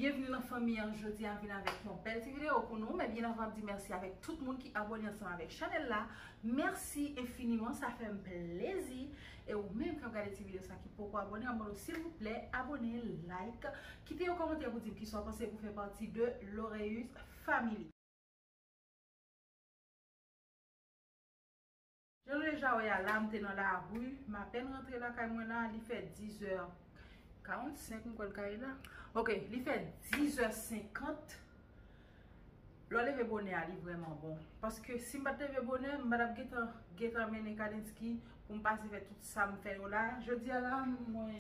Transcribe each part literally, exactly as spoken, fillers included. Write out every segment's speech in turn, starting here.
Byenvni nan fanmi an. Jodi a vin avèk yon bèl ti videyo pou nou, men byen avan m di mèsi avèk tout moun ki abòne ansanm avèk chanèl la. Mèsi enfiniman, sa fè m plezi. E ou menm k ap gade ti videyo sa ki poko abòne, m mande w silvouplè abòne, like, kite yon kòmantè pou di m kisa w panse pou fè pati de Loreus Family. Jan nou deja wè a la, m te nan lari, m apèn rantre lakay mwen la, li fè dizè karannsenk, m kwè l ka ye la. Ok, li fè dizè senkant. Lè w leve bonè a, li vrèman bon. Paske si m pa t leve bonè, m pa t ap gentan, gentan mennen Kadensky pou m pase fè tout sa m fè yo la. Jodi a la, mwen,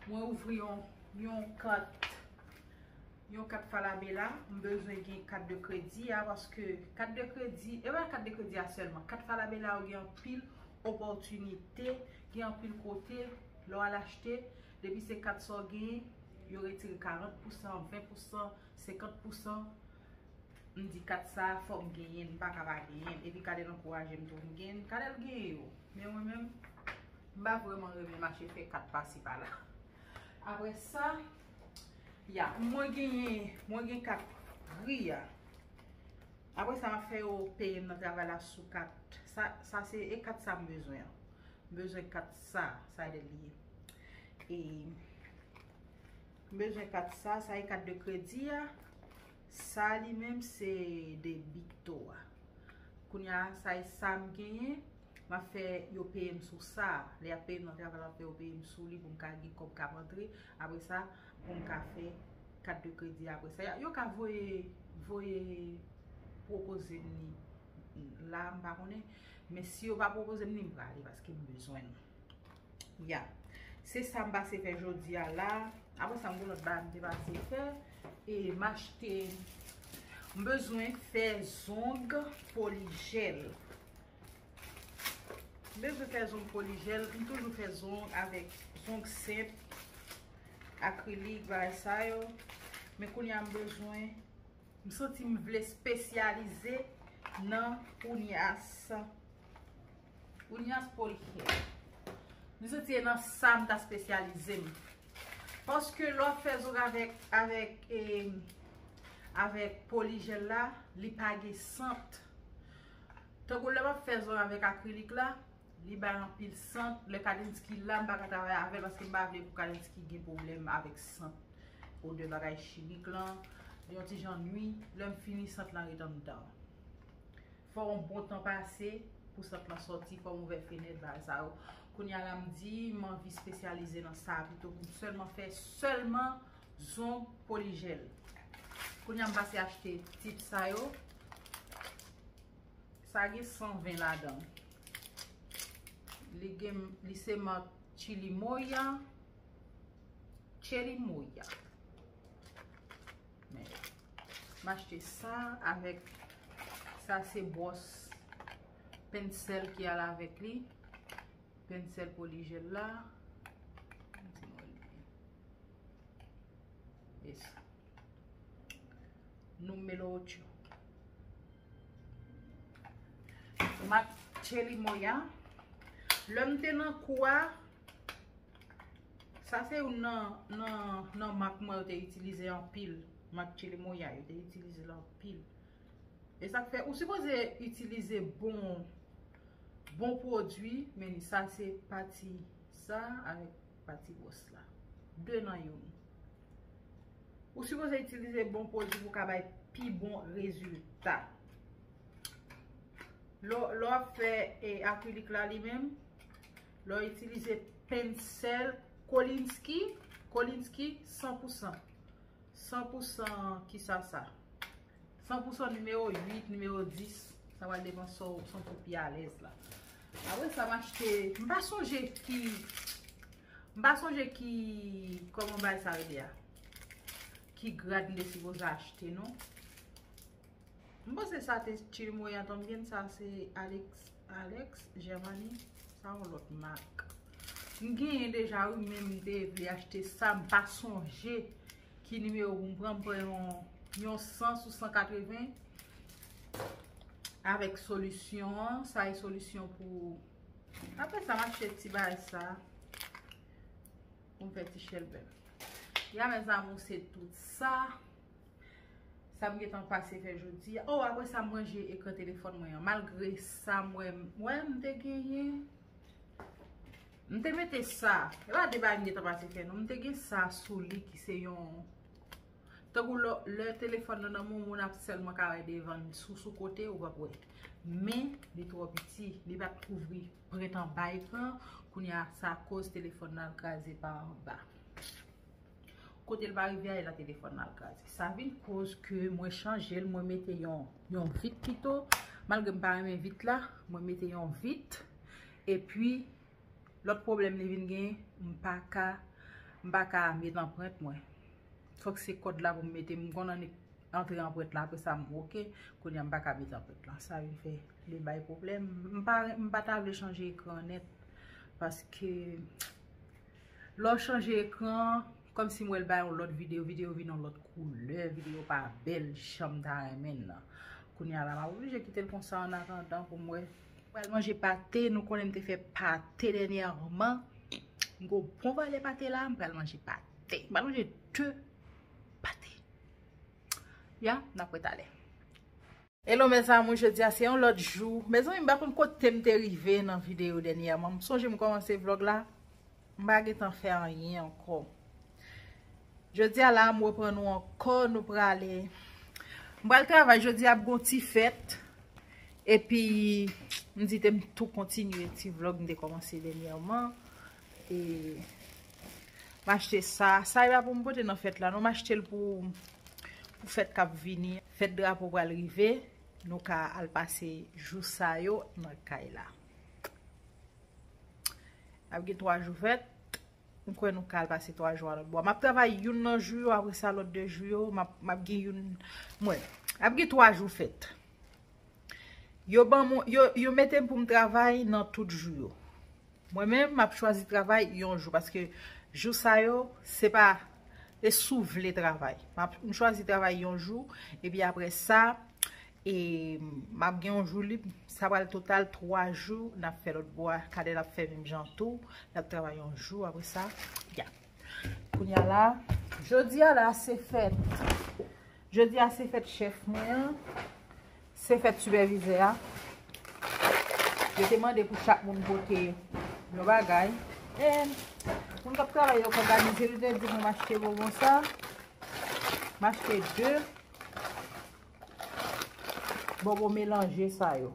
mwen ouvri yon, yon kat, yon kat Falabella. M bezwen gen kat de kredi a, paske kat de kredi, e pa kat de kredi a sèlman. Kat Falabella yo gen anpil opòtinite, gen anpil kote, lè w al achte, depi se kat sa w genyen, yo retire karant pousan, ven pousan, senkant pousan. M di kat sa, fò m genyen l, m pa ka pa genyen l. Epi Kadel ankouraje m tou pou m genyen l. Kadel genyen yo. Men mwen menm, m pa vrèman renmen mache fè kat pase pa la. Apre sa, ya, mwen genyen, mwen gen kat gri a. Apre sa, m ap fè yo peye m nan travay la sou kat. Sa, sa se, e kat sa m bezwen an. M bezwen kat sa, sa de li ye. E m bezwen kat sa, sa e kat de kredi a. Sa li menm se debito a. Kounye a, sa e sa m genyen. M ap fè yo peye m sou sa. Lè y ap peye m nan travay la, m ap fè yo peye m sou li pou m ka gen kòb k ap antre. Apre sa, pou m ka fè kat de kredi. Apre sa, yo ka voye, voye pwopoze m li la, m pa konnen. Men si yo pa pwopoze m li, m prale paske m bezwen l. Ya. Se sa m pase fè jodi a la. Apre sa, m gon lòt bagay m te pase fè. E m achte, m bezwen fè zong polijèl. M bezwen fè zong polijèl. M toujou fè zong avèk zong senp, akrilik, bagay sa yo. Men kounye a m bezwen, m santi m vle espesyalize nan unyas, unyas polijèl. M santi e nan sa m ta espesyalize m. Paske lè w ap fè zong avèk, avèk, e, avèk polijèl la, li pa gen sant. Tankou lè m ap fè zong avèk akrilik la, li bay anpil sant. Lè Kadensky la, m pa ka travay avè l paske m pa vle pou Kadensky gen pwoblèm avèk sant. Odè bagay chimik lan, li yon ti jan nwi. Lè m fini, sant lan ret anndan. Fò yon bon tan pase pou sant lan sòti, fò m ouvè fenèt, bagay sa yo. Kounye a la, m di, m anvi espesyalize nan sa pito pou m sèlman fè sèlman zong polijèl. Kounye a, m pase achte tip sa yo. Sa gen san ven ladan l. Li gen, li se mak Chirimoya. Chirimoya. Men, m achte sa avèk, sa se bwòs pensèl ki al avèk li. Pensèl polijèl la. Yes. Numero ocho. Mak Chirimoya. Lè m te nan kou a, sa se youn nan, nan, nan mak mwen yo te itilize anpil. Mak Chirimoya, yo te itilize l anpil. E sa k fè ou sipoze itilize bon, bon pwodui, men sa se pati sa avèk pati bwòs la. De nan youn. Ou sipoze itilize bon pwodui pou ka bay pi bon rezilta. Lè, lè w ap fè, e, akrilik la li menm, lè w itilize pensèl Kolinsky, Kolinsky san pou san. San pou san kisa sa? San pou san nimewo uit, nimewo dis. Sa pral depann sa w santi w pi alèz la. Apre sa, m achte, m pa sonje ki, m pa sonje ki, kòman bay sa rele a? Ki grad m te sipoze achte, non? M panse sa te Chirimoya tanbyen, sa se Alex, Alex Germany, sa yon lòt mak. M genyen deja, wi, men m te vle achte sa, m pa sonje ki nimewo pou m pran, m pran yon, yon san sou san katreven avèk solisyon an, sa e solisyon pou, apre sa, m achte ti bagay sa pou m fè ti chèlbè. Ya, mes amours, se tout sa. Sa m gentan pase fè jodi a. Oh, apre sa, m ranje ekran telefòn mwen an. Malgre sa, m wè, m wè m te genyen. M te mete sa. E pa de bagay m gentan pase fè, non. M te gen sa sou li ki se yon Tankou lè, lè telefòn nan nan men w, moun ap sèlman ka wè devan l, sou, sou kote, ou p ap wè. Men, li twò piti, li pa t kouvri prent anba ekran, kounye a sa koz telefòn nan al kraze pa anba. Kote l pa rive a, e la telefòn nan al kraze. Sa vin koz ke mwen chanje l, mwen mete yon, yon vit pito. Malgre m pa renmen vit la, mwen mete yon vit. Epi, lòt pwoblèm li vin gen, m pa ka, m pa ka met anprent mwen. Fòk se kòd la pou m mete, m konn annik antre anprent la, apre sa m oke, kounye a m pa ka met anprent lan. Sa vin fè li bay pwoblèm. M pa, m pa ta vle chanje ekran nèt, paske lè w chanje ekran, kòmsi m wè l bay yon lòt videyo, videyo vin yon lòt koulè, videyo pa bèl jan m ta renmen l nan. Kounye a la, m ap oblije kite l konsa annatandan pou m wè. Pral manje pate, nou konnen m te fè pate dènyèman. M gon bon valè pate la, m pral manje pate. M pral manje de pate. Ya, n ap wè talè. Hello mes amours, jodi a se yon lòt jou. Mezanmi, m pa konn kote m te rive nan videyo dènyèman. M sonje m kòmanse vlòg la. M pa gentan fè anyen ankò. Jodi a la, m reprann nou ankò, nou prale. M pral travay jodi a, ap gon ti fèt. Epi, m di te m tou kontinye ti vlòg m te kòmanse dènyèman. E, m achte sa. Sa e pa pou m pote nan fèt la, non, m achte l pou, pou fèt k ap vini. Fèt drapo pral rive, nou ka al pase jou sa yo nan kay la. Ap gen twa jou fèt. M kwè nou ka al pase twa jou a lòt bò. M ap travay youn nan jou yo, apre sa lòt de jou yo, m ap, m ap gen youn, m wè. Ap gen twa jou fèt. Yo ban mwen, yo, yo mete m pou m travay nan tout jou yo. Mwen menm, m ap chwazi travay yon jou, paske jou sa yo, se pa, se si w vle travay. M ap, m chwazi travay yon jou, epi apre sa, E m ap gen yon jou lib, sa pral total twa jou, n ap fè lòt bò a, Kadè l ap fè menm jan tou, l ap travay yon jou, apre sa, ya. Kounye a la, jodi a la, se fèt. Jodi a, se fèt chèf mwen an, se fèt sipèvizè a. Yo te mande pou chak moun pote yon bagay. E moun k ap travay yo k òganize, li te di pou m achte bonbon sa. M achte de. Bonbon melanje sa yo.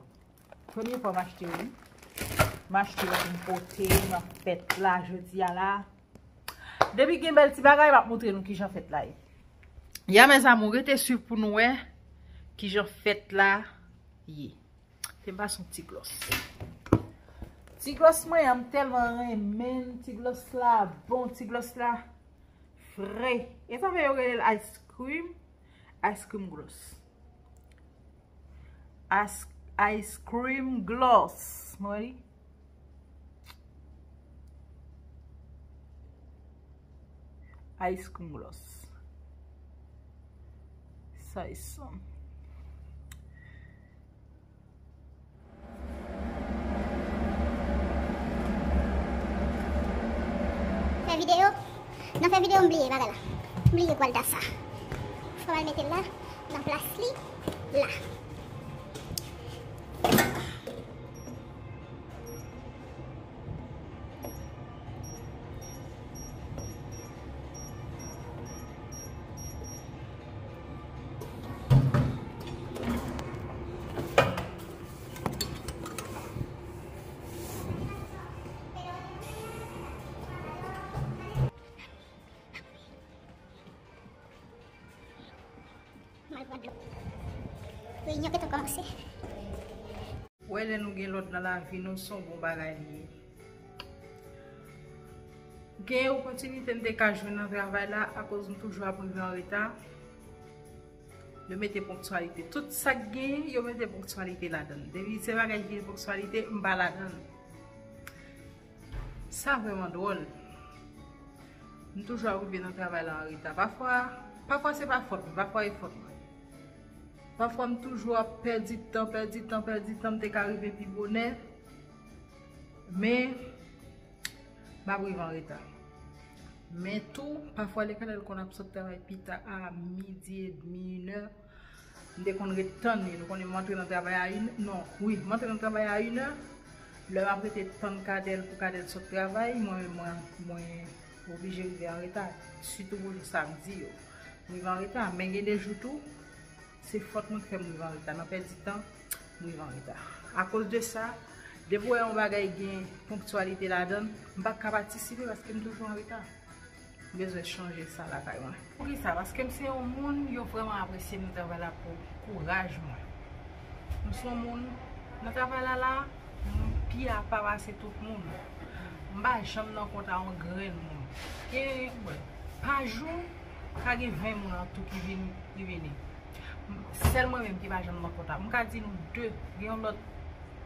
Premye fwa m achte yo, wi. M achte yo pou m pote nan fèt la, jodi a la. Depi gen bèl ti bagay, m ap montre nou kijan fèt la ye. Ya, mes amours, rete swiv pou nou wè kijan fèt la ye. Te m pase yon ti glòs. Ti glòs mwen an, m tèlman renmen l, ti glòs la bon, ti glòs la fre. E sa fè yo rele l ice cream, ice cream gloss. Ice, ice cream gloss. Mwen li. Ice cream gloss. Sa e san. Fè videyo. Nan fè videyo, m bliye bagay la. M bliye gwalda sa. Fò m al mete l la, nan plas li la. M al pran dlo. Reyinyon gentan kòmanse. Wè, lè nou gen lòd nan lavi nou, se yon bon bagay li ye. Gen opòtinite m te ka jwenn nan travay la, akoz m toujou ap rive an reta. Yo mete ponktyalite. Tout sa k genyen, yo mete ponktyalite ladan l. Depi se bagay ki gen ponktyalite, m pa ladan l. Sa vrèman dwòl. M toujou ap rive nan travay la an reta. Pafwa, pafwa se pa fòt mwen, pafwa e fòt mwen. Pafwa m toujou ap pèdi tan, pèdi tan, pèdi tan, m te ka rive pi bonè. Men, m ap rive an reta. Men tou, pafwa lè Kadèl konn ap sot travay pita a midi edmi, inè, m te konn ret tann li. Nou konnen m antre nan travay a inè, non, wi, m antre nan travay a inè. Lè m ap rete tann Kadèl pou Kadèl sot travay, mwen menm mwen, mwen oblije rive anreta. Sitou pou jou samdi yo. M rive anreta, men gen de jou tou, se fòt mwen k fè m rive anreta. Nan pèdi tan, m rive anreta. Akoz de sa, depi w wè yon bagay gen ponktyalite ladan l, m pa ka patisipe paske m toujou anreta. M bezwen chanje sa lakay mwen. Poukisa? Paske m se yon moun, yo vrèman apresye m nan travay la pou kouraj mwen. M se yon moun, nan travay la la, m pi apa pase tout moun. M pa janm nan kont a yon grenn moun. Gen, pa jou, ka gen ven moun an tou ki vin, ki vini. Sèl mwen menm ki pa janm nan kont a. M ka di nou de, gen yon lòt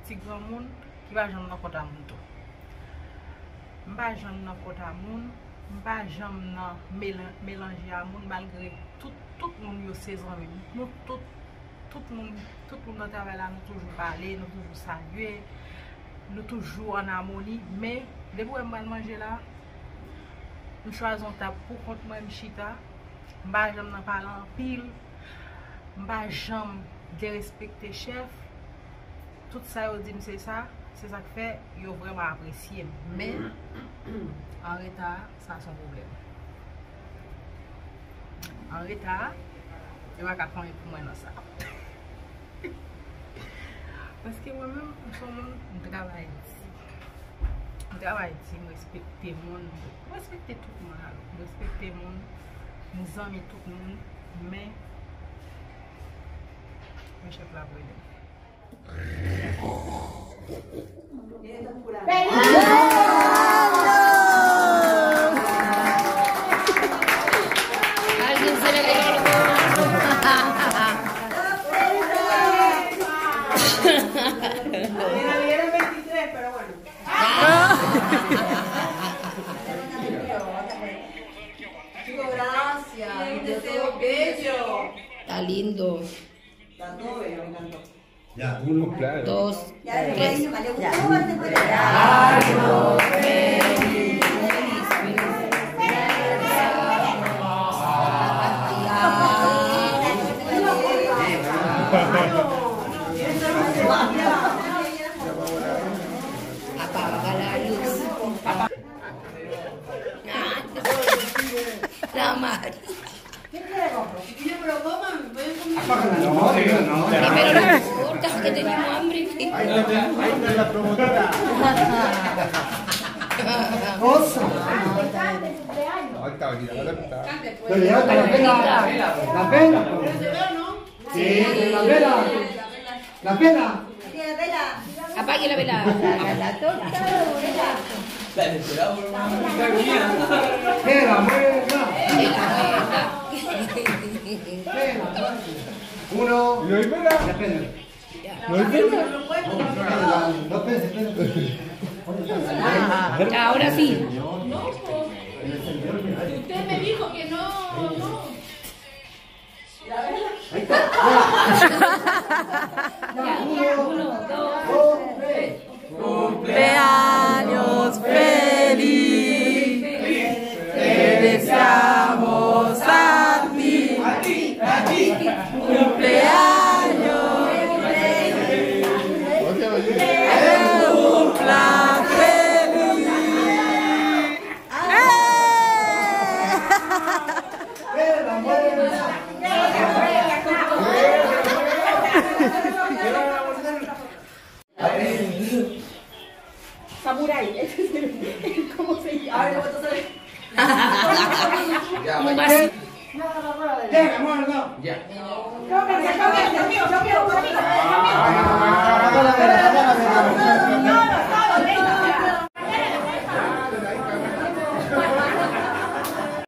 ti granmoun ki pa janm nan kont a moun tou. M pa janm nan kont a moun, m pa janm nan melan-, melanje a moun, malgre tout, tout moun yo se zanmi m. Nou tout, tout moun, tout moun nan travay la, nou toujou pale, nou toujou salye, nou toujou an amoni. Men, depi w wè m pral manje la, m chwazi yon tab pou kont mwen, m chita. M pa janm nan pale anpil. M pa janm derespekte chèf. Tout sa yo di m se sa, se sa k fè yo vrèman apresye m. Men, anreta, sa se yon pwoblèm. Anreta, yo pa ka fè anyen pou mwen nan sa. Paske mwen menm, m se yon moun, m travay di. M travay di, m respekte moun. M respekte tout moun alò. M respekte moun. M zanmi tout moun. Men, men chèf la vre. Está lindo. Dos, tres. Apaga la luz. La madre. Pero no importa, que tenemos hambre. Oso. La vela, la vela. Sí, la vela. La vela. Apague la vela. Vela, muerta. Vela, muerta. Uno. Y hoy vela. Depende. No hay vela. No, espérate, espérate. Ah, ahora sí. Usted me dijo que no, no. Cumpleaños feliz, te deseamos a ti, a ti, cumpleaños feliz, que cumpla feliz. Samurai. ¿Cómo se llama?